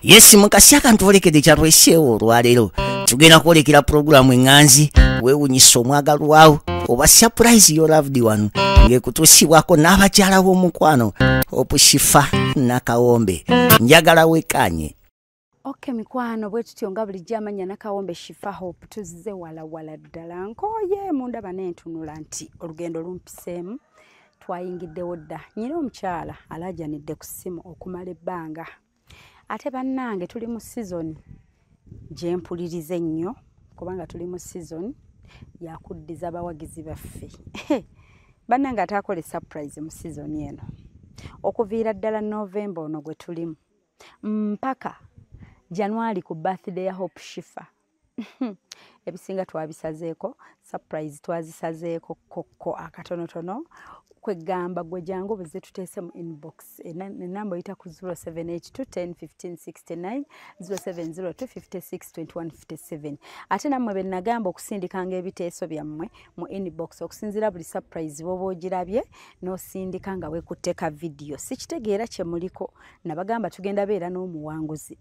Yes, mukasi ntwolekedde kyatweseewo olwaleero. Tugenda kwolekera pulogulaamu eŋŋanzi weewunyisa omwagalwawo oba surprise your loved one, ng'ekutuusibwako n'abakyala b'omukwano Opusifa Nakawombe. Njagala wekanye. Okay, mikwano, bwe tutyo nga bulijjo amanya Nakawombe Shifa Hope, tuzze wala wala ddala. Nkooye mundaba n'entunula nti olugendo lumpiseemu, twayingiddewo dda. Nyina omukyala alaajanidde ku ssimu okumala ebbanga. Ate bannange tuli mu season gye mpuliriza ennyo, kubanga tuli mu season yakuddiza abawagizi baffe. Bannange ate akola surprise mu season eno okuviira ddala November ono gwe tulimu mpaka January ku birthday ya Hope Shifa. Ebisinga twabisazeeko, surprise twazisazeeko kokko akatonotono. Kwegamba gwe jangu buze tuteese mu inbox, enamba oyita ku 0782 10 15 69, 0702 56 21 57. Ate nammwe be nagamba okusindikanga ebiteeso byammwe mu inbox okusinziira buli surprise bw'oba ogirabye n'osindika nga weekutte ka video. Sikitegeera kye muliko. Nabagamba tugenda beera n'omuwanguzi,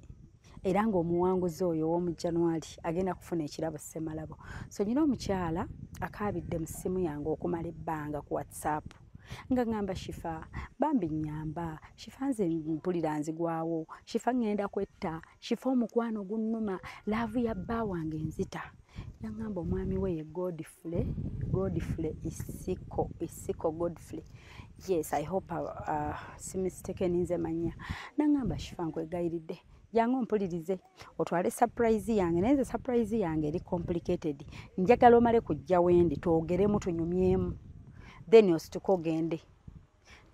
era ng'omuwanguzi oyo ow'omu January agenda kufuna ekirabo ssemalabo. So nyina omukyala akaabidde mu ssimu yange okumala ebbanga ku WhatsApp nga ŋŋamba, "Shifa, bambi nnyamba. Shifa, nze mpulira nzigwawo. Shifa, ŋŋenda kwetta. Shifa, omukwano gunnuma, love ya bba wange nzita." Yaŋŋamba omwami we ye Godfrey, Godfrey Isiko, Isiko Godfrey. Yes, I hope si mistaken nze manya. Naŋŋamba, "Shifa, nkwegayiridde, jangu ompulirize otwale surprise yange, naye nze surprise yange eri complicated. Njagala omale kujja wendi twogeremu, tunyumyemu, then osituke ogende."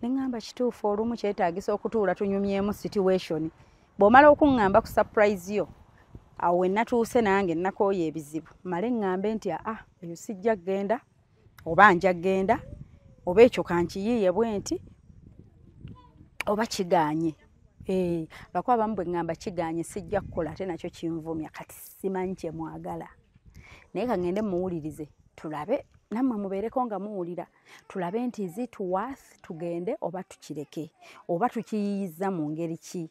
Neŋŋamba kituufu, olumu kyetaagisa okutuula tunyumyemu situation. Bw'omala okuŋŋamba ku surprise yo, awo we natuuse nange nakooya ebizibu, male ŋŋambe nti aa, eyo sijja kgenda oba nja kgenda, oba ekyo kankiyiiye bwe nti oba kigaanye. Lwakuba abamu bwe ŋŋamba kigaanye, sijja kukola, ate nakyo kinvumya. Kati simanyi kye mwagala, naye kaŋŋende muwulirize tulabe, nammwe mubeereko nga muwulira, tulabe nti is it worth tugende oba tukireke oba tukiyiyiza mu ngeri ki.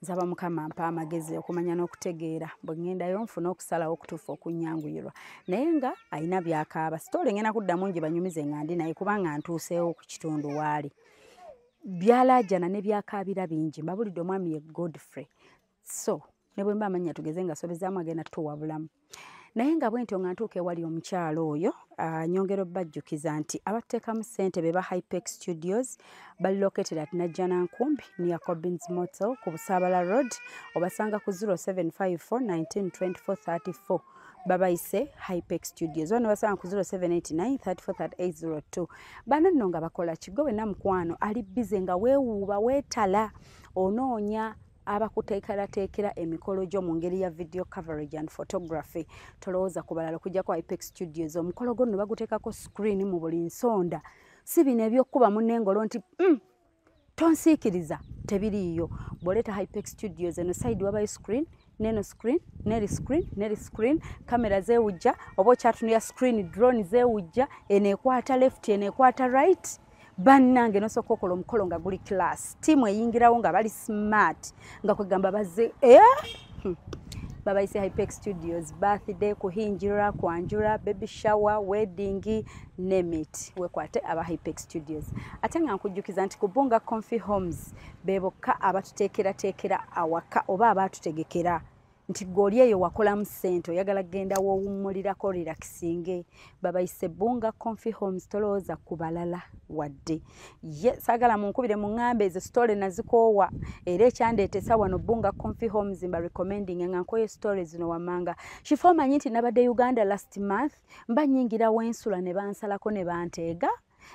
Nsaba Mukama mpa amagezi okumanya n'okutegeera bwe ŋŋendayo nfune okusalawo okutuufu okunnyanguyirwa. Naye nga alina byakaaba, story ngenda kuddamu ngi banyumize nga ndi naye, kubanga ntuuseewo ku kitundu waali byalaajana ne byakaabira bingi. Mbabulidde omwami ye Godfrey, so ne bwe mba amannya tugeze nga sobezaamu, agenda tuwa bulamu. Naye nga bwe ntyo nga ntuuka ewali omukyalo oyo, nyongera obbajjukiza nti abateekamu ssente be ba Hypex Studios, bali located at Najjanankumbi near Cobins Motel ku Busaabala Road. Obasanga ku 0754 1924 34. Babayise Hypex Studios. Bano basanga ku 0789 343802. Bano nno nga bakola kigo wenna mukwano ali busy nga weewuuba weetala onoonya abakuteekerateekera emikolo gyo mu ngeri ya video coverage and photography, tolowooza ku balala okuggyako Hypex Studios. Omukolo gwo nno baguteekako screen mu buli nsonda, si bino ebyokukuba munnengolo nti tonsiikiriza, tebiriiyo. Bw'oleeta Hypex Studios, eno side wabayo screen, neno screen, neri screen, neri screen, kamera zeewujja oba okyatunulira screen, drone zeewujja, eno ekwata left, eno ekwata right. Bannange, nosooka okola omukolo nga guli class, tiimu eyingirawo nga bali smart, nga kwegamba bazze eh? Babayise Hypex Studios. Birthday, kuhinjira, kwanjula, baby shower, wedding, name it, wekwate aba Hypex Studios. Ate nga nkujjukiza nti Kubunga Comfy Homes be bokka abatuteekerateekera awaka oba abatutegekera nti gwe eyo wakolamu ssente oyagala kgenda woowummulirako, relaxinge, babayise Bunga Comfy Homes. Tolowooza ku balala wadde ye saagala munkubire muŋŋambe ezo story nazikoowa. Era ekyandeetesa wano Bunga Comfy Homes, mba recommending nga nkoye story zino wammanga. Shifa, omanyi nti nabadde Uganda last month, mba nnyingira wensula ne bansalako ne banteega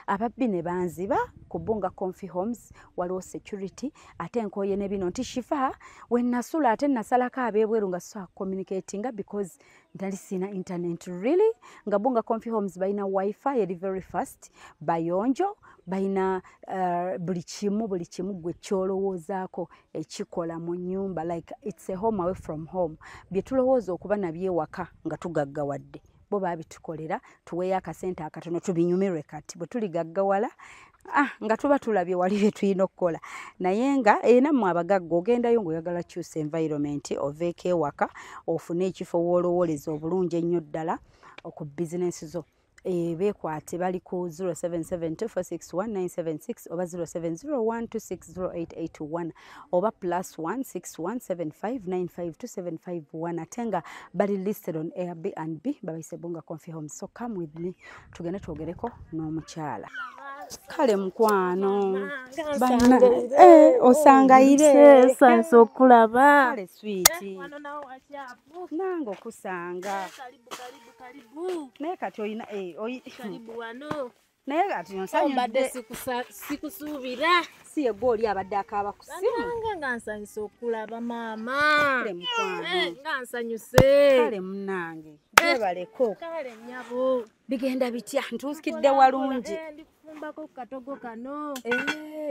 ababbi ne banziba. Ku Bunga Comfy Homes waliwo security. Ate nkoye ne bino nti Shifa, we nasula ate nasalako ab'ebweru nga so communicatinga because ntali sina internet really. Nga Bunga Comfy Homes balina WiFi eri very fast, bayonjo, balina buli kimu, buli kimu gwe kyolowoozaako ekikola mu nnyumba, like it's a home away from home. Bye tulowooza okuba nabyo ewaka nga tugaggawadde, bo babitukolera. Tuweeyo akasente akatono tubinyumirwe. Kati bwe tuligaggawala Nga tuba tulabye wali bye tulina okukola, naye nga nammwe abagagga ogendayo ng'oyagala kyusa environment, oveeko ewaka ofune ekifo w'olowooleza obulungi ennyo ddala ku bizinensi zo. Beekwate bali ku 0772461976 oba 0701260881 oba +16175952751, ate nga bali listed on Airbnb, babayise Bunga Comfy Homes. So come with me tugende twogereko n'omukyala. Kale mukwano, osangayire. Sansa okulaba. Kale sweet, nange okusanga. Naye kati oyina naye kati onsanyudde. Sikusuubira. Si yegwe oli abadde akaaba ku ssimu? Nange nga nsanyuse okulaba maama. Kale mukwano. Nga nsanyuse. Kale munnange, gyebaleko. Kale nnyabo. Bigenda bitya? Ntuukidde walungi. Ndikufumbako ku katogo kano.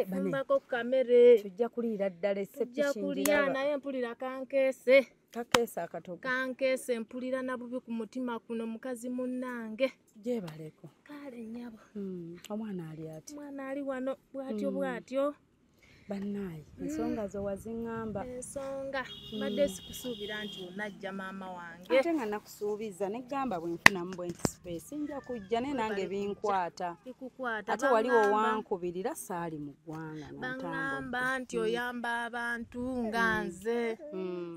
Fumbako ku kamere. Tujja kuliira ddala essepiki. Tujja kulya, naye mpulira kankeese. Kakeesa akatogo. Kankeese, mpulira na bubi ku mutima kuno mukazi munnange. Gyebaleko. Kale nnyabo. Omwana ali ati? Omwana ali wano bw'atyo bw'atyo. Bannaaye, ensonga zo waziŋŋamba. Ensonga mbadde sikusuubira nti onajja maama wange. Ate nga nakusuubiza ne ggamba bwe nfunamu bwe nti space nja kujja, naye nange binkwata. Bikukwata. Ate waliwo wankubirira saali mu ggwanga. Baŋŋamba nti oyamba abantu nga nze.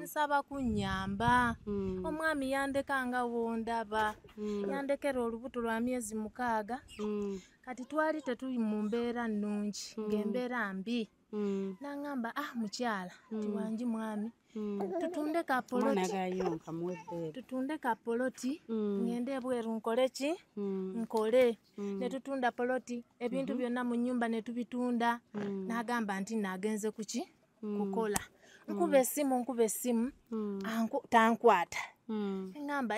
Nsaba kunnyamba. Omwami yandeka nga wondaba. Yandekera olubuto lwa myezi 6. Kati twali tetuli mu mbeera nnungi, ng'embeera mbi. Nangamba, mukyala, ti wangi mwami, tutunde kapoloti. Tutunde kapoloti, ngende ebweru nkole ki? Nkole. Ne tutunda poloti, ebintu byonna mu nnyumba ne tubitunda. N'agamba nti naagenze kuki? Kukola. Nkuba essimu, tankwata. Ngamba,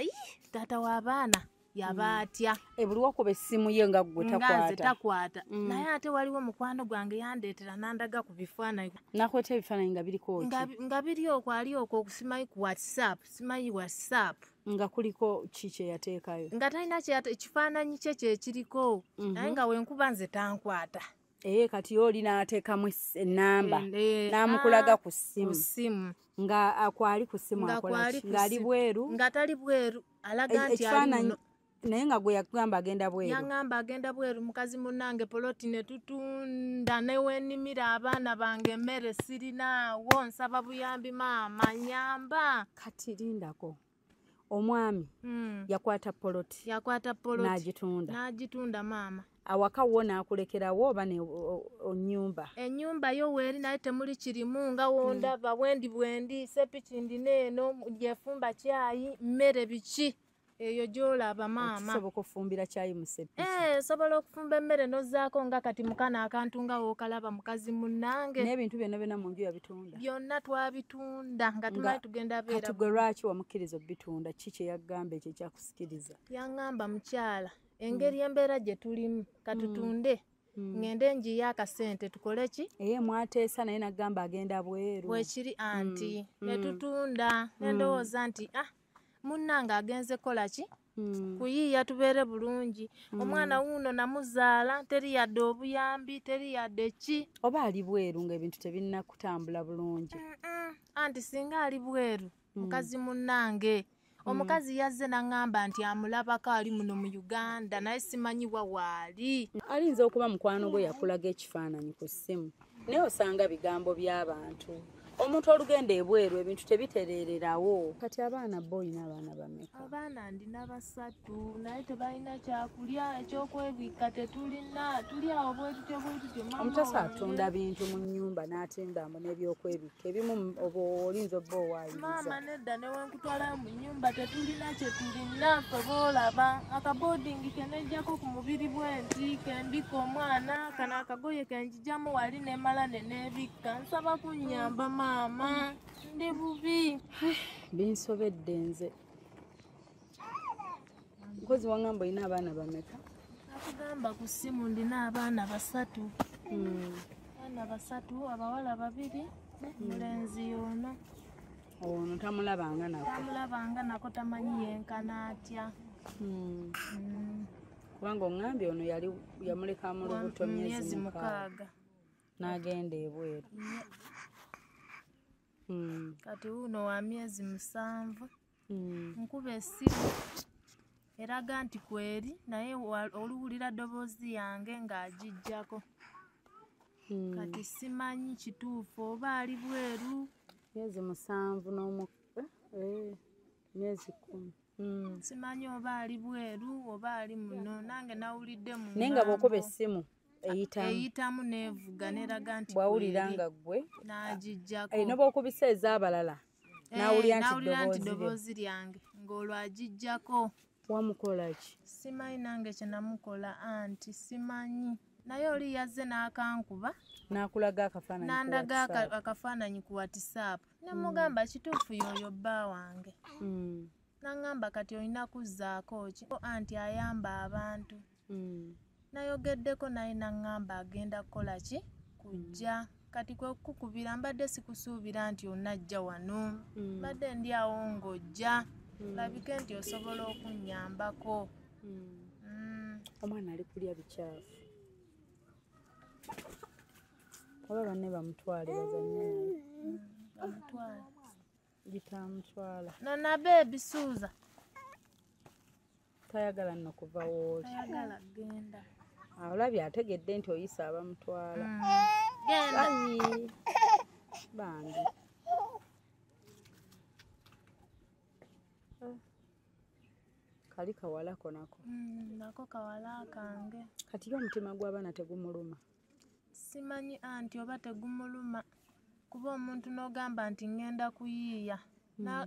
taata w'abaana yaba atya? Buli wakuba essimu ye nga ggwe takwata. Takwata. Naye ate waliwo mukwano gwange yandeetera n'andaga ku bifaananyi. Nakweta ebifaananyi nga biriko ki? Nga biri okwo ali okwo simanyi ku WhatsApp, simanyi WhatsApp. Nga kuliko ki kye yateekayo? Nga talina ekifaananyi kye kye kiriko. Naye nga wenkuba nze tankwata. Kati oli n'ateekamu ennamba n'amukulaga ku ssimu. Nga kwali ku ssimu akola ki? Nga ali bweru? Nga tali bweru, alaga nti ali muno. Naye nga gwe yakugamba agenda bweru. Yangamba agenda bweru mukazi munnange, poloti ne tutunda ne wennimira abaana bange emmere sirinaawo, nsaba buyambi maama nnyamba. Kati lindako. Omwami yakwata poloti. Yakwata poloti. N'agitunda. N'agitunda maama. Awaka wo n'akulekerawo oba ennyumba? Ennyumba yo weeri naye temuli kirimu nga wondaba bwendi bwendi, sepiki ndina eno gyefumba kyayi, mmere biki. Eyo gy'olaba maama. Osobola okufumbira kyayi mu sepiki? Osobola okufumba emmere n'ozzaako nga kati mukana akantu nga w'okalaba mukazi munnange. N'ebintu byonna byonna mu nju yabitunda? Byonna twabitunda nga tumanyi tugenda beera. Kati gwe lwaki wamukkiriza obitunda? Ki kye yagamba ekyo ekyakusikiriza? Yaŋŋamba mukyala, engeri embeera gye tulimu katutunde. Ngende njiye akasente tukole ki? Mwateesa naye n'agamba agenda bweru. Bwekiri anti ne tutunda ne ndowooza nti munnange agenze kola ki? Kuyiiya tubeere bulungi. Omwana wuuno namuzaala teri yadde obuyambi, teri yadde ki. Oba ali bweru ng'ebintu tebinnakutambula bulungi. Anti singa ali bweru mukazi munnange. Omukazi yazze n'aŋŋamba nti amulabako ali muno mu Uganda naye simanyi wa waali. Ayinza okuba mukwano gwe yakulaga ekifaananyi ku ssimu, naye osanga bigambo by'abantu. Omuntu olugenda ebweru ebintu tebitereererawo. Kati abaana bo olina abaana bameka? Abaana ndina 3 naye tebalina kyakulya, ekyokwebikka tetulina, tuli awo bwe tutyo bwe tutyo. Omutasa atunda bintu mu nnyumba n'atendamu n'ebyokwebikka ebimu oba olinza obba owaayiriza. Maama nedda ne we nkutwalayo mu nnyumba tetulina kye tulina ffe boolaba. Akaboodingi ke nejjako ku mubiri bwe nti kembika omwana, kano akagoye ke njigyamu wali ne mmala ne neebikka. Nsaba kunnyamba maama, ndi bubi. Binsobedde nze. Nkozi wangamba olina abaana bameka? Nakugamba ku ssimu ndina abaana 3. Abaana 3, abawala 2, mulenzi yono. Ono tamulabanga nako. Tamulabanga nako, tamanyi yenkana atya. Kubanga oŋŋambye ono yali yamuleka mu lubuto myezi 6 n'agenda ebweru. Kati wuno wa myezi 7. Nkuba essimu eraga nti kweri, naye oluwulira ddoboozi yange ng'agiggyako. Kati simanyi kituufu oba ali bweru. Myezi 7 myezi 10. Simanyi oba ali bweru oba ali muno, nange nawulidde mu naye nga bw'okuba essimu eyitamu n'evuga n'eraga nti bw'awulira nga ggwe n'agiggyako. Ne bw'okubisa ez'abalala n'awulira nti ddoboozi lyange ng'olwo agiggyako. Wamukola ki? Simanyi nange kye namukola anti simanyi. Naye oli yazze n'akankuba n'akulaga akafaananyi, n'andaga akafaananyi ku WhatsApp. Ne mugamba kituufu y'oyo bba wange. N'aŋŋamba kati olina kuzzaako ki? Anti ayamba abantu. Nayogeddeko naye n'aŋŋamba agenda kukola ki? Kujja. Kati kwe kukubira mbadde sikusuubira nti onajja wano. Mbadde ndi awo ng'ojja. Labike nti osobola okunnyambako. Omwana ali kulya bikyafu. Oba banne bamutwale bazannye naye. Bamutwale. Gitamutwala. Nana bebi Suza. Tayagala nno kuva w'oli. Tayagala genda. Olabye ategedde nti oyisa abamutwala. Genda. Bambi. Kali kawalako nako. Nako kawala kange. Kati yo omutima gw'abaana tegumuluma? Simanyi anti oba tegumuluma. Kuba omuntu n'ogamba nti ŋŋenda kuyiiya.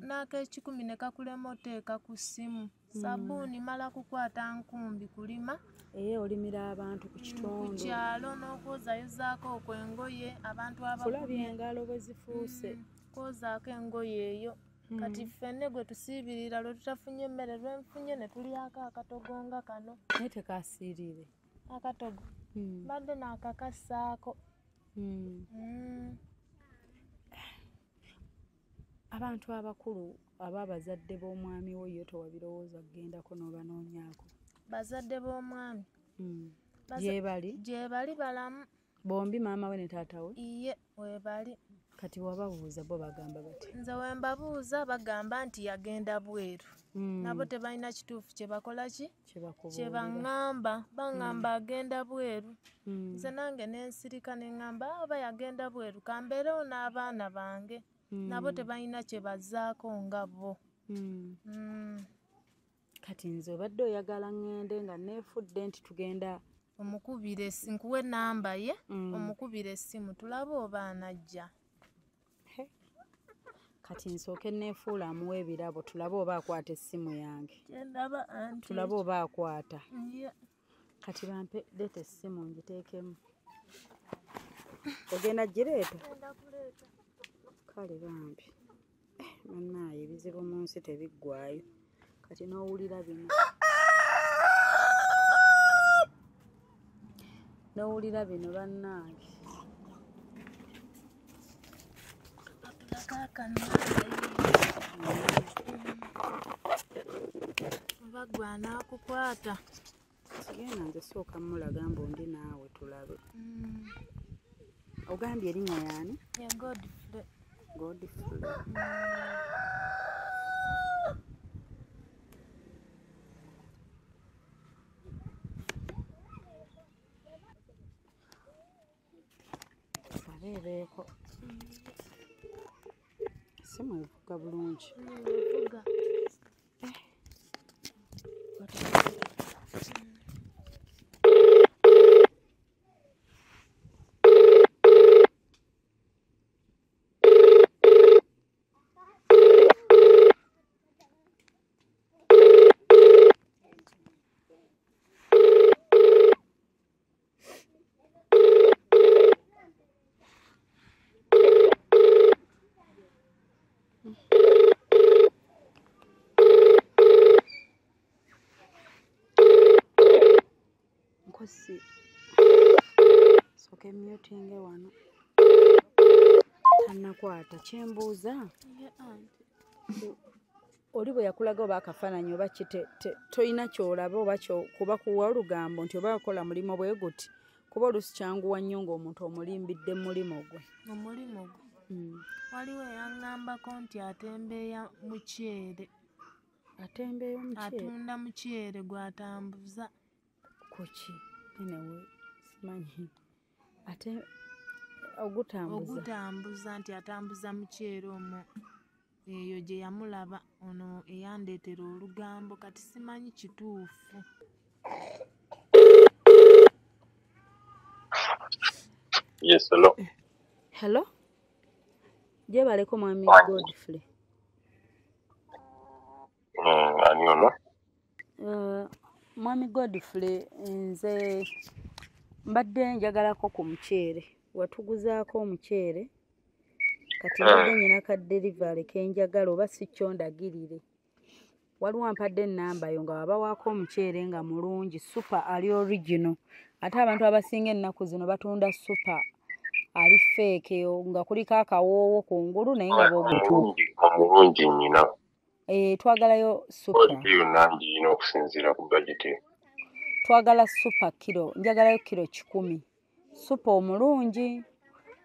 N'ak'ekikumi ne kakulema oteeka ku ssimu. Sabbuuni mala kukwata nkumbi kulima. Olimira abantu ku kitundu. Ku kyalo n'okwozayozaako okwo engoye abantu abakubye. Olabye engalo bwe zifuuse. Kwozaako engoye eyo. Kati ffenne gwe tusiibirira lwe tutafunye emmere lwenfunye ne tulyako akatogo nga kano. Naye tekasiirire. Akatogo. Mbadde naakakassaako. Abantu abakulu aba abazadde b'omwami wo yo tewabirowooza kugendako n'obanoonyaako? Bazadde b'omwami? Gyebali? Gyebali balamu. Bombi maama we ne taata we? Iye, webali. Kati wababuuza bo bagamba bati? Nze we mbabuuza bagamba nti yagenda bweru. Nabo tebalina kituufu kye bakola ki? Kye baŋŋamba. Baŋŋamba agenda bweru. Nze nange ne nsirika ne ŋŋamba oba yagenda bweru kambeerewo n'abaana bange. Nabo tebalina kye bazzaako nga bo. Kati nze obadde oyagala ŋŋende nga neefudde nti tugenda. Omukubire nkuwe namba ye, omukubire essimu tulabe oba anajja. Kati nsooke neefuula amuwa ebirabo tulabe oba akwata essimu yange. Tulabe oba akwata. Kati bampe leeta essimu ngiteekemu. Ogenda gireeta? Kale bambi. Bannaaye ebizibu mu nsi tebiggwaayo. Kati n'owulira bino. N'owulira bino bannange. Oba gwe anaakukwata. Sigenda nze sooka mmulaga mbu ndi naawe tulabe. Ogambye erinnya y'ani? Ye Godfrey. Godfrey. Abeebeeko. Essimu evuga bulungi. Evuga. Nkosi soke mutinge wano tannakwata kyembuuza. Oli bwe yakulaga oba akafaananyi oba ki toyina ky'olaba oba kuba kuwa olugambo nti oba akola mulimu bwe guti, kuba oluusi kyanguwa nnyo ng'omuntu omulimbidde mulimu gwe. Omulimu gwe. Waliwo eyaŋŋambako nti atembeeya muceere. Atembeeya omuceere? Atunda muceere gw'atambuza. Ku ki? Anyway, simanyi. Ate ogutambuza? Ogutambuza nti atambuza muceere omwo. Eyo gye yamulaba ono eyandeetera olugambo kati simanyi kituufu. Yes, hello. Hello? Gyebaleko mwami Godfrey. Ani ono? Mwami Godfrey, nze mbadde njagalako ku muceere. Watuguzaako omuceere. Kati mbadde nnyina ka delivery ke njagala oba si kyo ndagirire. Waliwo ampadde ennamba yo nga wabawaako omuceere nga mulungi, super ali original. Ate abantu abasinga ennaku zino batunda super ali fake nga kuliko akawoowo kungulu naye nga omulungi nnyina. Twagalayo super. Yonna ngiyina okusinziira ku bajeti. Twagala super kiro, njagalayo kiro 100. Super omulungi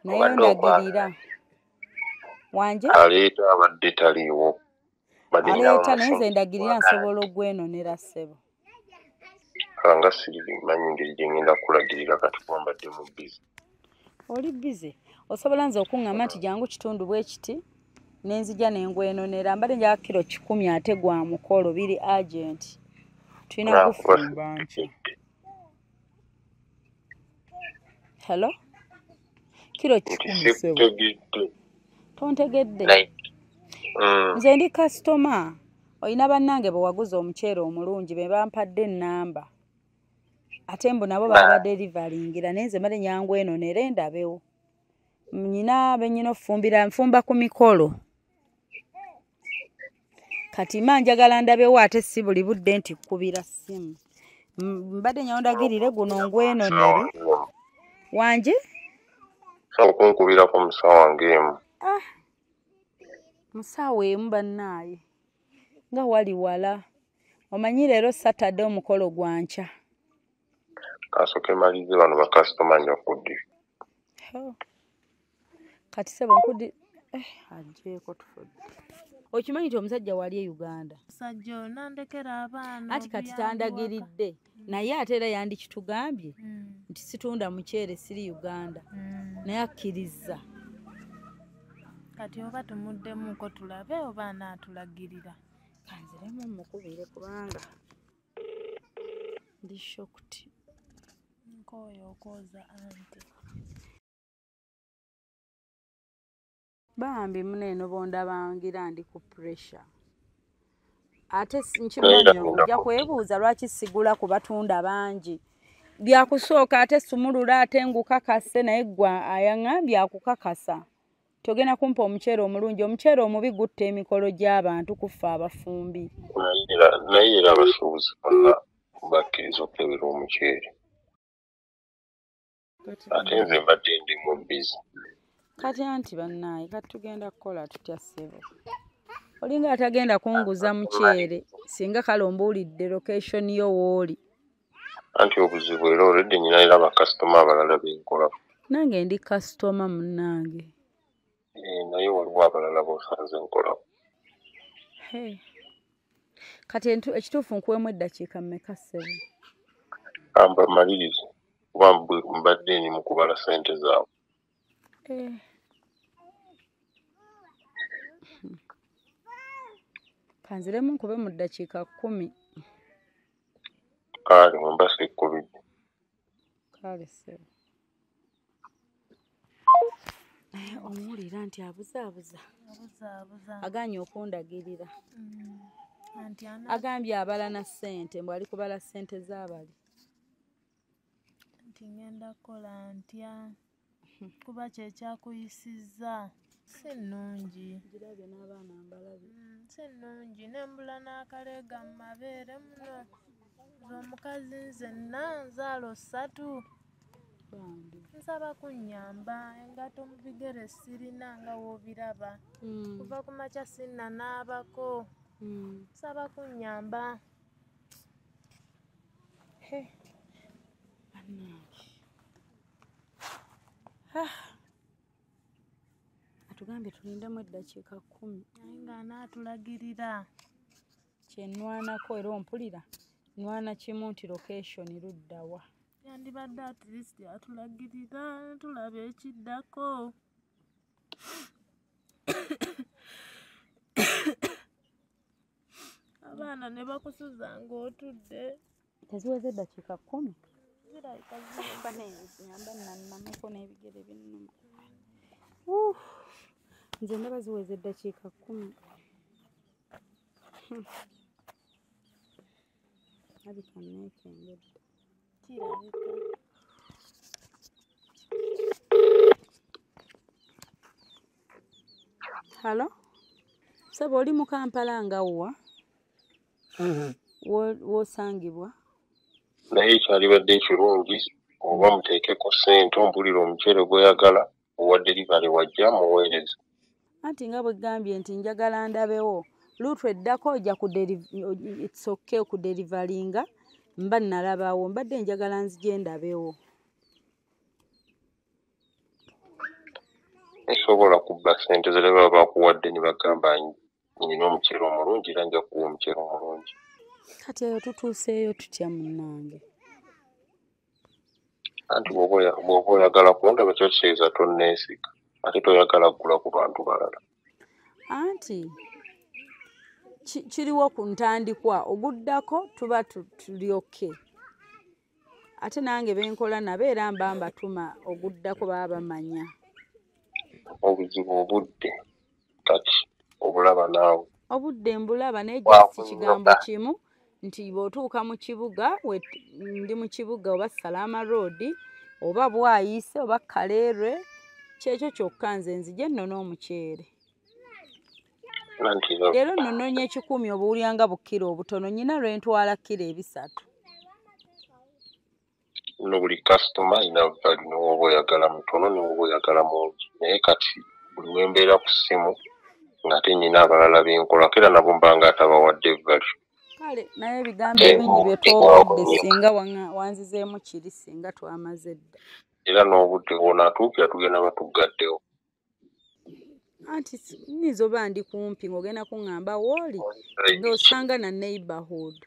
naye ndagirira. Wanje? Aleeta abadde taliiwo. Aleeta naye nze ndagirira nsobola ogwenonera ssebo. Nga sirimanyi ngeri gye ngenda kulagirira kati kuba mbadde mu busy. Oli busy? Osobola nze okuŋŋamba nti jangu kitundu bwe kiti ne nzija ne ngwenonera. Mbadde njagala kiro 100 ate gwa mukolo biri agent. Tulina kufumba nkya. Hello? Kiro 100 ssebo. Tontegedde. Nze ndi kasitoma. Oyina bannange bwe waguza omuceere omulungi be bampadde ennamba. Ate mbu nabo baba deliveryingira naye nze mbadde nyangu enonera endabewo. Nnyina be nnyina okufumbira nfumba ku mikolo. Kati mma njagala ndabewo ate si buli budde nti kkubira ssimu. Mbadde nyawo ndagirire guno ngwenonere. Wangi? Sobola okunkubirako mu ssaawa ng'emu. Mu ssaawa emu bannaaye. Nga wali wala. Omanyi leero Saturday omukolo gwa nkya. Kasooke mmalirize bano bakasitoma nja kuddira. Kati ssebo nkuddi aggyeeko tufudde. Okimanyi nti omusajja wali e Uganda? Omusajja ono nandekera abaana. Anti kati tandagiridde naye ate era yandikitugambye nti situnda muceere siri Uganda. Naye akkirizza. Kati oba tumuddemuko tulabe oba anaatulagirira. Kanziremu mmukubire kubanga ndi shocked. Nkooye okwoza anti. Bambi muneeno bondabangira ndi ku pressure. Ate nkimanyi ojja kwebuuza lwaki sigula ku batunda bangi. Byakusooka ate sumulula ate ngukakase naye ggwe ayaŋŋambye akukakasa. Togenda kumpa omuceere omulungi, omuceere omubi gutta emikolo gy'abantu kufa abafumbi. Naye era abasuubuzi bonna bakkiriza okukebera omuceere. Ate nze mbadde ndi mu busy. Kati anti bannaaye kati tugenda kukola tutya ssebo? Olinga atagenda kunguza muceere singa kale ombuulidde location yo w'oli. Anti obuzibu era already nnyina era bakasitoma abalala be nkolako. Nange ndi kasitoma munnange. Naye waliwo abalala b'osanze nkolako. Kati ekituufu nkuweemu eddakiika mmeka ssebo? Amba mmalirize kuba mbadde ndi mu kubala ssente zaabwe. Kanziremu nkube mu ddakiika 10. Kale mba sikkubidde. Kale ssebo. Omuwulira nti abuzaabuza. Agaanye okundagirira. Agambye abala na ssente mbu ali kubala ssente z'abali. Nti ngenda kukola ntya kuba kye kyakuyisizza si nnungi. Girabye n'abaana mbalabye. Si nnungi nembula n'akaleega mu mabeere muno. Nze omukazi nzenna nzaala 3. Nsaba kunnyamba engatto mu bigere sirina nga w'obiraba. Kuva ku makya sinnanaabako. Nsaba kunnyamba. Atugambye tulindemu eddakiika 10. Naye nga anaatulagirira. Kye nnwanako era ompulira, nnwana kimu nti location ludda wa. Yandibadde at least atulagirira tulaba ekiddako. Abaana ne bakusuza ng'otudde. Teziweze eddakiika 10. Zirabika Nyamba nnamuko n'ebigere binnuma. Nze ndaba ziweze eddakiika 10. Alabika nneekengedde. Kirabika. Hello? Ssebo oli mu Kampala nga wa? W'osangibwa? Naye ekyalibadde ekirungi oba muteekeko ssente ompulira omuceere gw'oyagala owa delivery wajja muweereze. Anti nga bwe ggambye nti njagala ndabewo, luutu eddako ojja ku it's okay okuderivalinga mba nalabawo, mbadde njagala nzije ndabewo. Nsobola kubba ssente ze baba bakuwadde ne bagamba nina omuceere omulungi era nja kuwa omuceere omulungi. Kati eyo tutuuseeyo tutya munnange? Anti bw'oba oyagala kundaba kiba kitegeeza tonneesiga ate toyagala kugula ku bantu balala. Anti kiriwo ku ntandikwa oguddako tuba tuli okay. Ate nange be nkola nabo era mba mbatuma oguddako baba bamanya. Obuzibu obudde kati obulaba naawe. Obudde mbulaba naye just kigambo kimu nti bw'otuuka mu kibuga, ndi mu kibuga oba Salama Road oba Bwayiise oba Kaleerwe, kyekyo kyokka nze nzije nno n'omuceere. Leero nno nnoonya 10 obuwulira nga bu kilo obutono, nnyina lwe ntwala kilo 3. Nno buli kasitoma alina value ne bw'oba oyagala mutono ne bw'oba oyagala mungi, naye kati buli we mbeera ku ssimu ng'ate nnyina abalala be nkolako era nabo mba nga atabawadde value. Kale naye ebigambo ebingi bye twogedde singa wanzizeemu kiri singa twamaze dda. Era n'obudde bw'onaatuukira tugenda batuggaddewo. Anti nnyinza oba ndi kumpi ng'ogenda kuŋŋamba w'oli ng'osanga na neighborhood.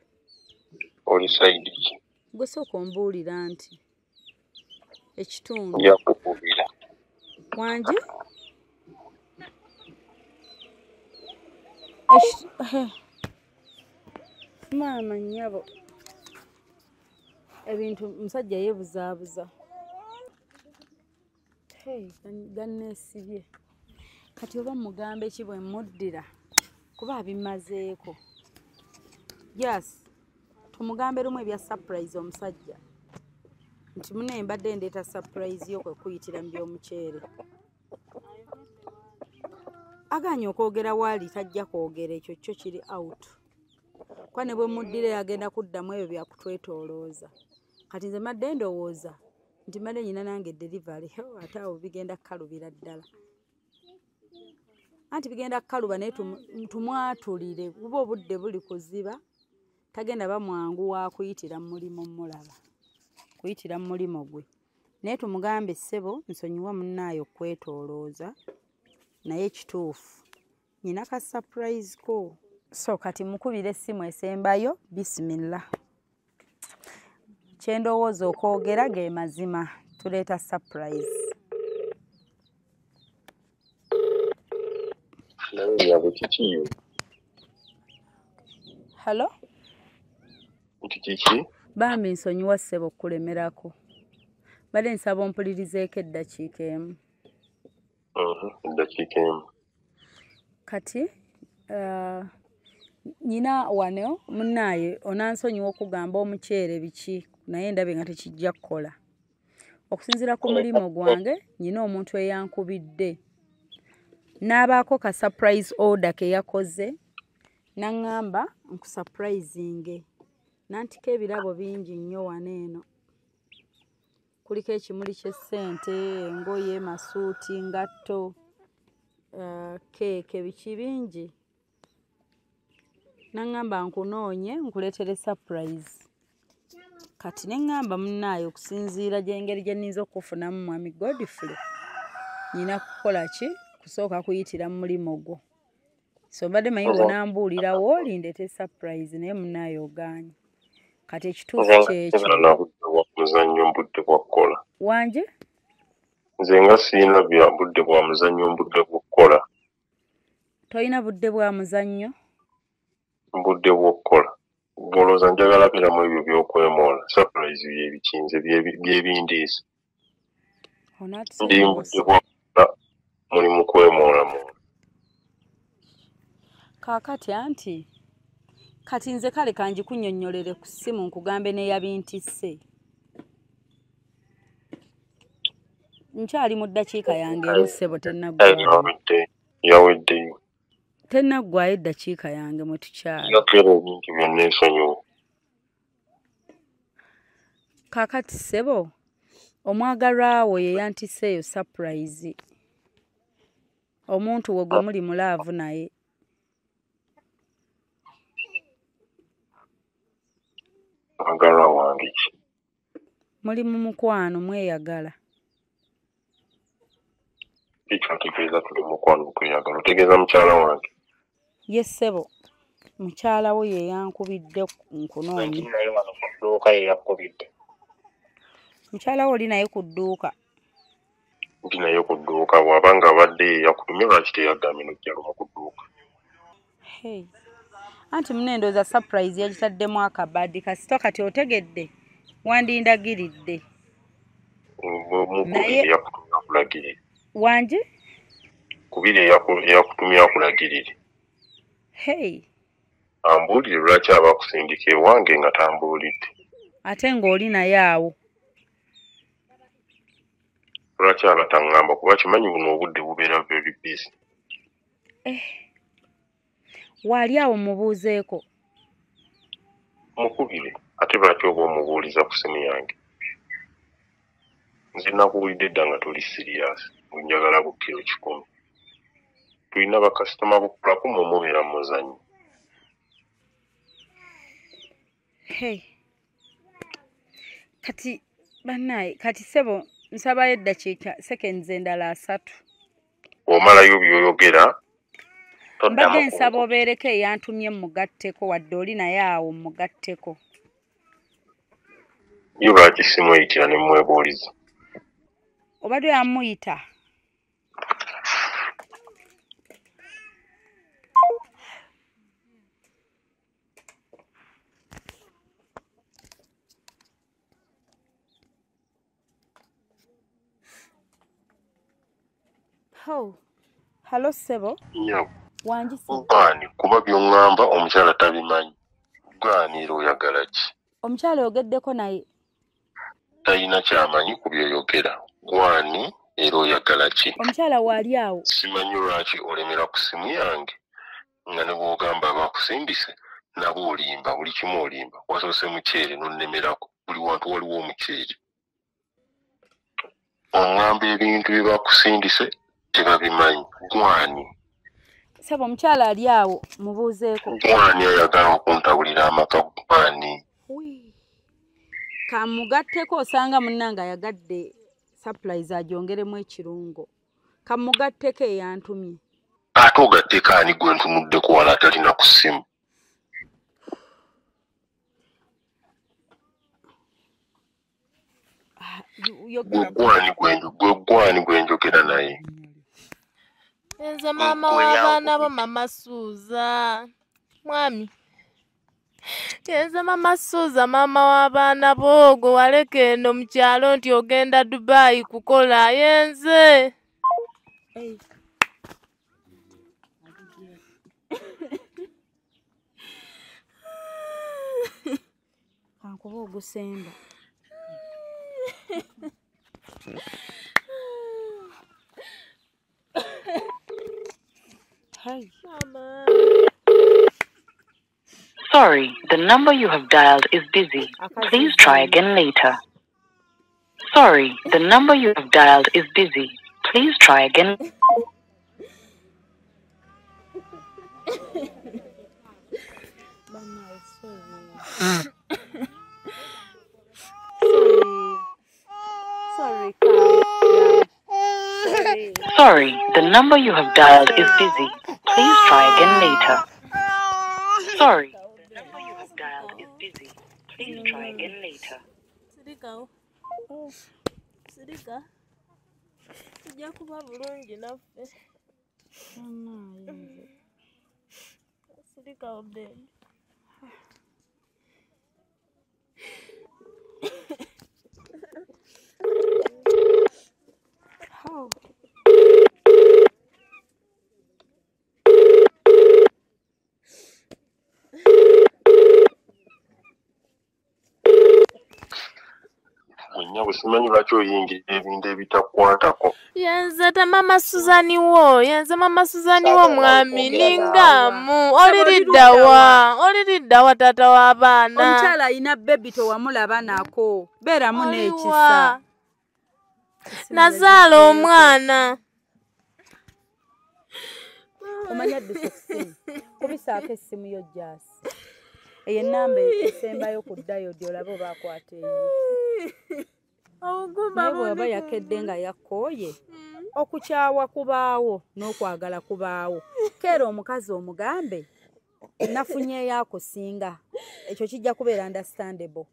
Oli sayidi ki? Gwe sooka ombuulira nti ekitundu. Nja kukubira. Wangi? Maama nnyabo ebintu omusajja yeebuzaabuza. Ganneesibye. Kati oba mugambe ki bwe mmuddira kuba abimazeeko. Yes, tumugambe lumu ebya surprise omusajja nti munne mbadde ndeeta surprise yo kwe kuyitira mu by'omuceere. Agaanye okwogera waali tajja kwogera ekyo kyo kiri out. Kuba ne bwe mmuddira agenda kuddamu ebyo bya kutwetoolooza. Kati nze mbadde ndowooza nti mbadde nnyina nange delivery ate awo bigenda kkalubira ddala. Anti bigenda kkaluba naye tumwatulire kuba obudde buli kuziba tagenda ba mwangu wa kuyitira mu mulimu mmulaba, kuyitira mu mulimu gwe. Naye tumugambe ssebo nsonyiwa munnaayo okwetoolooza naye ekituufu nnyina ka surprise ko. So kati mukubire essimu esembayo bisimillah. Kye ndowooza okwogera ge mazima tuleeta surprise. Hello? Nti kiki? Bambi nsonyiwa ssebo okulemerako. Mbadde nsaba ompulirizeeko eddakiika emu. Eddakiika emu. Kati nnyina wano munnaaye onansonyiwa okugamba omuceere biki naye ndabe nga tekijja kukola. Okusinziira ku mulimu gwange nnyina omuntu eyankubidde n'abaako ka surprise order ke yakoze n'aŋŋamba nkusurprisinge. Nantika ebirabo bingi nnyo wano eno. Kuliko ekimuli ky'essente, engoye, masuuti, ngatto, keeke biki bingi. Nangamba nkunoonye nkuleetere surprise. Kati ne ŋŋamba munnaaye okusinziira gy'engeri gye nninza okukufunamu mwami Godfrey, nnina kukola ki? Kusooka kuyitira mu mulimu gwo. So mbadde manyi bw'onambuulirawo oli ndeete surprise, naye munnaaye ogaanye. Kati ekituufu kyekyo. Sirina budde bwa muzannyo, budde bwa kukola. Wanje? Nze nga sirina budde bwa muzannyo, budde bwa kukola. Tolina budde bwa muzannyo? Budde bwa kukola. Olowooza njagala beeramu ebyo by'okwemoola. Surprise bye bikinze byebindiisa. Ndi budde bwa kukola, muli mu kwemoola mwola. Kaakati anti kati nze kale kangikunnyonnyolere ku ssimu nkugambe n'eyabintisse. Nkyali mu ddakiika yange emu ssebo, tennaggwayo. Yaweddeyo. Tennaggwayo eddakiika yange mwe tukyali. Yogera ebintu byonna ensonyiwe. Kaakati ssebo, omwagalwa wo ye yantisse eyo surprise. Omuntu wo gwe muli mu love naye. Mwagalwa wange ki? Muli mu mukwano, mweyagala. Ekyo otegeeza tuli mukwano okweyagala, otegeeza mukyala wange? Ye ssebo, mukyala wo ye yankubidde nkunoonye. Ndi naye wano ku dduuka, ye yakkubidde. Mukyala wo oli naye ku dduuka? Ndi naye ku dduuka. Bw'aba nga abadde ye yakutumye, lwaki teyagambye n'ojja lumu ku dduuka? Hey. Anti munne ndowooza surprise yagitaddemu akabadi, kasita kati otegedde wandindagiridde. Mukubire eyakutumye akulagirire. Wangi? Kubira eyakutumye akulagirire. Hey. Ambuulire lwaki aba akusindika ewange nga tambuulidde. Ate ng'oli naye awo. Lwaki aba taŋŋamba, kuba kimanyi buno obudde bubeera very busy. Eh. Waali awo mubuuzeeko. Mukubire. Ate lwaki oba omubuuliza ku ssimu yange? Nze nakuwulidde dda nga toli serious, njagala bu kiro 100. Tulina bakasitoma b'okukolako, mmwe mubeera mu muzannyo. Hey. Kati bannaaye, kati ssebo nsabayo eddakiika seconds endala 30. Bw'omalayo by'oyogera, Toddamu. Mbadde nsaba obeereko eyantumye mugatteko, wadde oli naye awo mugatteko. Ye lwaki simweyitira ne mmwebuuliza? Obadde yamuyita? Ho. Hello ssebo. Nnyabo. Wangi ssebo. Gaani, kuba by'oŋŋamba omukyala tabimanyi. Gaaniira, oyagala ki? Omukyala oyogeddeko naye? Talina ky'amanyi ku by'oyogera. Gwani era oyagala ki? Omukyala waali awo. Simanyi lwaki olemera ku ssimu yange nga ne bw'ogamba abakusindise nabo olimba, buli kimu olimba. Wasoose muceere n'onnemerako, buli wantu waliwo omuceere. Oŋŋamba ebintu bye bakusindise tebabimanyi. Gwani? Ssebo omukyala ali awo mubuuzeeko. Gwani ayagala okuntabulira amaka, gwani? Kamugatteko, osanga munnange ayagadde surprise agyongeremu ekirungo. Kamugatteko eyantumye. Ate ogatteko ani gwe ntunuddeko wala atalina ku ssimu? Gwe gwani gwe njogera naye? Nze maama w'abaana bo, mama Suuza. Mwami, nze mama Suuza, maama w'abaana bo gwe waleka eno mu kyalo nti ogenda Dubai kukola, yenze. Kankuba ogusemba. Hey. Mama. Sorry, the number you have dialed is busy. Please try again later. Sorry, the number you have dialed is busy. Please try again. the number you have dialed is busy. Please try again later. Sorry, the number you have dialed is busy. Please try again later. Sirika. Sirika. Tujja kuba bulungi naffe. Sirika baby. How? Nnyabo simanyi lwaki oyingirira ebintu ebitakukwatako. Yenze ta mama Suzani wo, yenze mama Suzani wo mwami ningamu oliridda wa taata w'abaana. Omukyala alina bebi towamulaba nako, beeramu n'ekisa. Nazaala omwana. Omanyi adduse ku ssimu, kubisaako essimu yo Jasi. Eyo ennamba esembayo ku ddayo gy'olabe oba akwata eyo. Naye bw'aba yakedde nga yakooye, okukyawa kubaawo n'okwagala kubaawo. Keera omukazi omugambe nafunyeeyo akusinga, ekyo kijja kubeera understandable.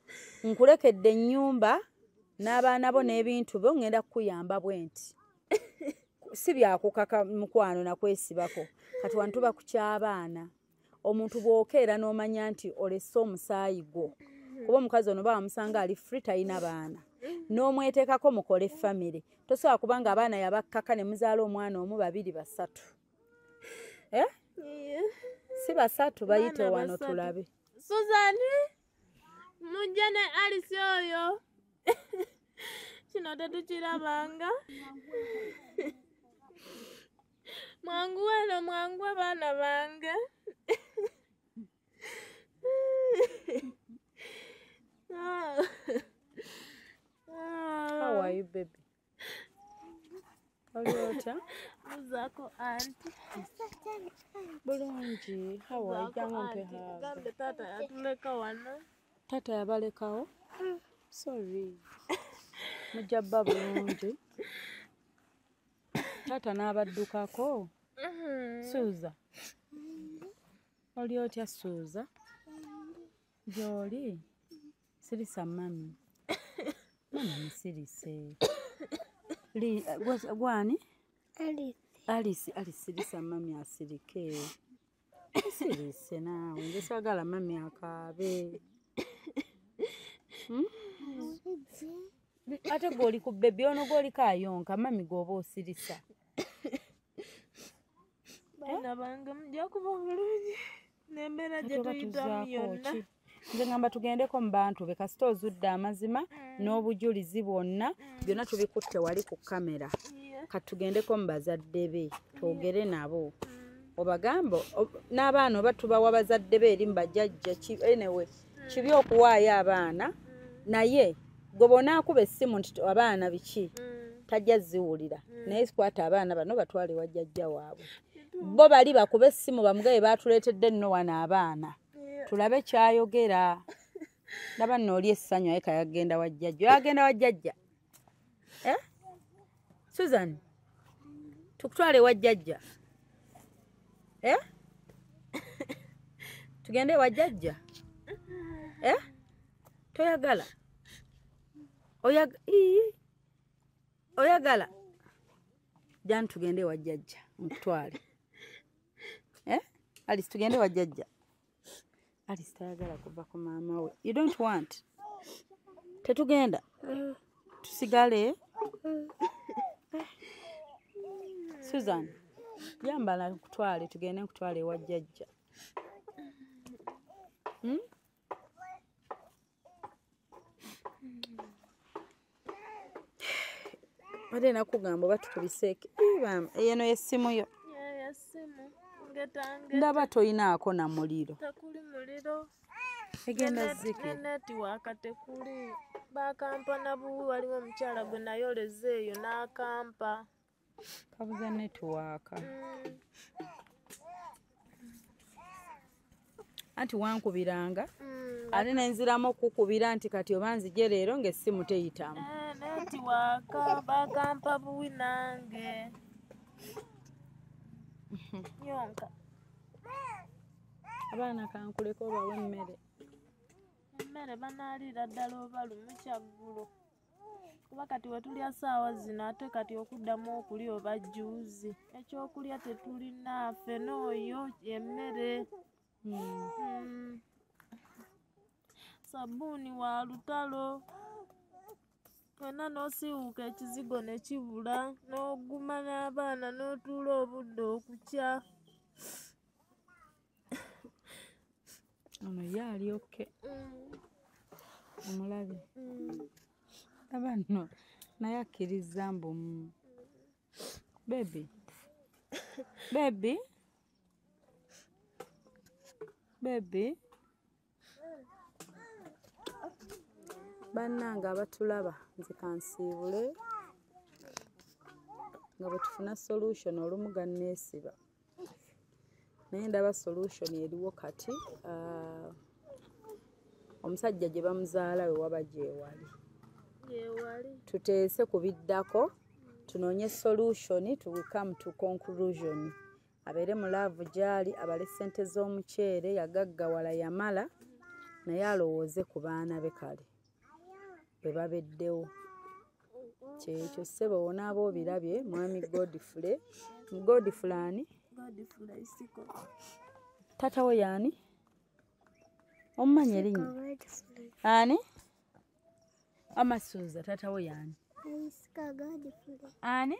Nkulekedde ennyumba n'abaana bo n'ebintu byo ngenda kukuyamba bwe nti. Si byakukaka mukwano nakwesibako. Kati wano tuba ku ky'abaana. Omuntu bw'okeera n'omanya nti olese omusaayi gwo, kuba omukazi ono bawamusanga ali free talina baana, n'omweteekako mukole famire. Tosobola kubanga abaana yabakkaka ne muzaala omwana omu, babiri, basatu. Eh? Si basatu bayite wano tulabe. Suzani, mujja ne Alice oyo. Kino tetukirabanga. Mwanguwe no mwanguwe baana bange. How are you, baby? Oli otya? Buzaako auntie. Bulungi. How are you? Jangu mpe hug. Gambe taata yatuleka wano. Taata yabalekawo? Sorry. Mujja bba bulungi. Taata n'abaddukako? Suza. Oli otya Suza? Gy'oli? Sirisa mami. Mama musirise. Gwani? Alice. Alice, Alice sirisa mami asirike. Sirise naawe, nze saagala mami akaabe. Ate gw'oli ku bebi ono gw'oliko ayonka, mami gw'oba osirisa. Baana bange mujja kuba bulungi n'embeera gye tuyitamu yonna. Nze ngamba tugendeko mu bantu be kasita ozudde amazima n'obujulizi bwonna byonna tubikutte wali ku kamera. Kati tugendeko mu bazadde be twogere nabo. Obagambe n'abaana oba tubawa bazadde be eri mu bajjajja anyway kibi okuwaayo abaana naye gwe bw'onaakuba essimu nti abaana biki tajja ziwulira naye sikwata abaana bano batwale wa jjajja waabwe. Bo bali bakube essimu bamugaye baatuleetedde nno wano abaana. Tulabe kyayogera. Ndaba nno oli essanyu aye kayagenda wa jjajja. Oyagenda wa jjajja? Eh? Susan, tukutwale wa jjajja? Eh? Tugende wa jjajja? Eh? Toyagala? Oyagala? Jani tugende wa jjajja nkutwale. Eh? Alice tugende wa jjajja. Alice tayagala kuva ku maama we. You don't want? Tetugenda? Tusigale? Susan, yambala nkutwale tugende nkutwale wa jjajja. Ate nakugamba oba tukubiseeko. Eno y'essimu yo. Ndaba toyinaako na muliro. Tekuli muliro. Egenda ziki. Netiwaaka tekuli. Bakampa na buwi waliwo omukyala gwe nayoleza eyo n'akampa. Kabuza netiwaaka. Anti wankubiranga. Ate nenziramu okukubira nti kati oba nzije leero ng'essimu teyitamu. Netiwaaka bakampa buwi nange. Yonka. Abaana kankuleko obawe emmere. Emmere banaalira ddala oba lumu kyaggulo. Kuba kati we tulya ssaawa zino ate kati okuddamu okulya oba jjuuzi. Ekyokulya tetulina ffe n'oyo emmere. Sabbuuni wa lutalo. Wenna n'osiiwuuka ekizigo ne kibula n'oguma n'abaana n'otuula obudde okukya. Ono ye ali okay. Omulabye. Aba nno naye akkiriza mbu baby. Baby. Baby. Bannange abatulaba nze kansiibule nga bwe tufuna solution olumu ganneesiba. Naye ndaba solution eriwo kati omusajja gye bamuzaala we waba gyewali. Tuteese ku biddako tunoonye solution to come to conclusion. Abeere mu laavu gy'ali abale ssente z'omuceere yagaggawala yamala naye alowooze ku baana be kale bwe babeddewo. Kyekyo ssebo wonaaba obirabye mwami Godfrey. Godfrey ani? Godfrey Isiko. Taata we y'ani? Omumanyi erinnya? Ani? Amasuuza taata we y'ani? Isiko Godfrey. Ani?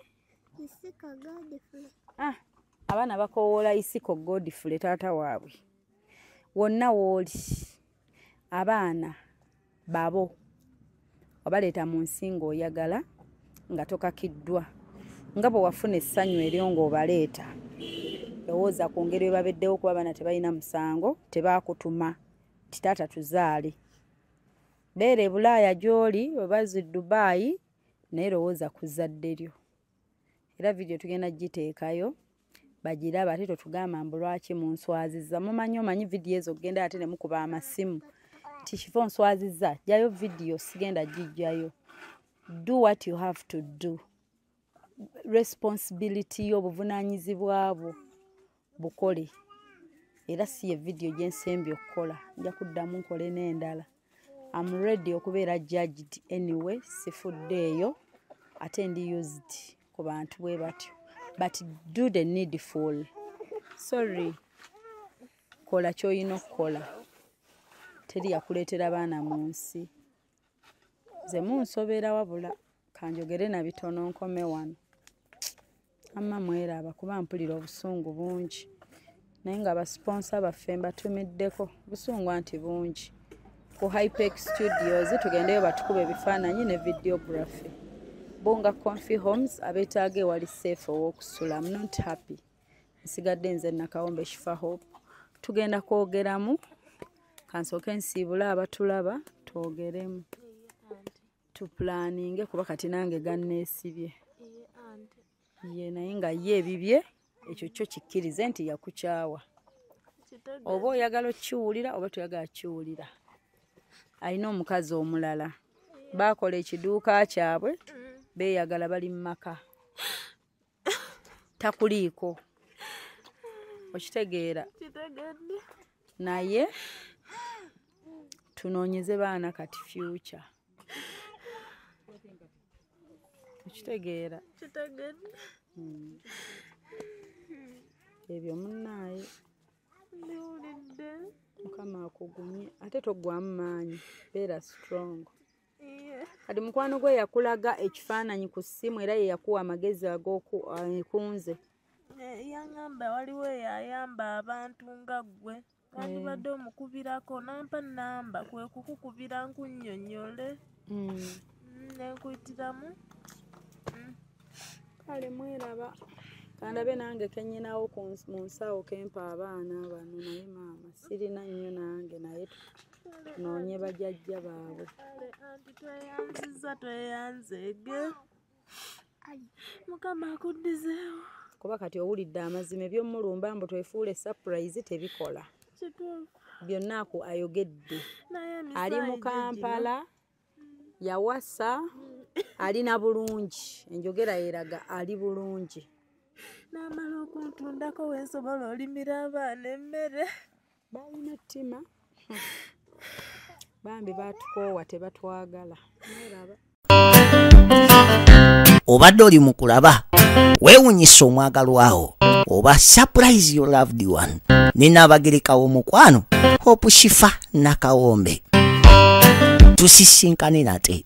Isiko Godfrey. Ah, abaana bakoowoola Isiko Godfrey taata waabwe. Wonna w'oli abaana babo obaleeta mu nsi ng'oyagala nga tokakiddwa nga bwe wafuna essanyu eryo ng'obaleeta. Lowooza ku ngeri bwe babeddewo kuba abaana tebalina musango, tebaakutuma nti taata tuzaale. Beera e Bulaaya gy'oli oba zi Dubai naye lowooza ku zzadde lyo. Era vidiyo tugenda giteekayo bagiraba ate totugamba mbu lwaki munswazizza. Mumanyi omanyi vidiyo ezo okugenda ate ne mukuba amasimu nti kifo nswazizza, ggyayo vidiyo sigenda giggyayo. Do what you have to do. Responsibility y'obuvunaanyizibwa bwo bukole. Era si ye vidiyo gye nsembye okukola, nja kuddamu nkole n'endala. I'm ready okubeera judged anyway, sifuddeeyo ate ndi used ku bantu bwe batyo. But do the needful. Sorry, kola ky'olina okukola. Teri yakuleetera baana mu nsi. Nze munsobera wabula kanjogere na bitono nkome wano. Amma mweraba kuba mpulira obusungu bungi. Naye nga abasiponsa baffe mbatumiddeko busungu anti bungi. Ku Hypex Studios tugendeyo batukube ebifaananyi ne videography. Bunga Comfy Homes abeetaaga ewali safe ow'okusula. I'm not happy. Nsigadde nze Nakawombe Shifa Hope. Tugenda kwogeramu. Kansooke nsiibule abatulaba twogeremu. Tuplaninge kuba kati nange ganneesibye. Ye naye nga ye ebibye ekyo kyo kikkirize nti yakukyawa. Oba oyagala okkiwulira oba toyagala kkiwulira. Alina omukazi omulala. Baakola ekiduuka kyabwe beeyagala bali mu maka. Takuliiko. Okitegeera. Naye tunoonyeze baana kati future. Okitegeera. Ebyo munnaaye. Mukama akugumye ate toggwamu maanyi, beera strong. Kati mukwano gwe yakulaga ekifaananyi ku ssimu era ye yakuwa amagezi ag'okunze. Yangamba waliwo eyayamba abantu nga ggwe. Wandibadde omukubirako nampa nnamba kwe kukukubira nkunnyonnyole. Ne nkuyitiramu. Kale mweraba. Kandabe nange kennyinawo mu nsawo kempa abaana bano naye maama sirina nnyo nange naye tunoonye bajjajja baabwe. Kale anti tweyanzizza tweyanzeege. Mukama akuddizeewo. Kuba kati owulidde amazima eby'omulumba mbu twefuule surprise tebikola. Byonna ako ayogedde. Ali mu Kampala yawasa alina bulungi. Enjogera yeraga ali bulungi. N'amala okuntundako wensobola olimira abaana emmere. Balina ttima. Bambi batukoowa, tebatwagala. Neraba. Obadde oli mu kulaba weewunyisa omwagalwawo oba surprise your loved one ne Naabagereka w'omukwano Hope Shifa Nakawombe. Tusisinkane nate.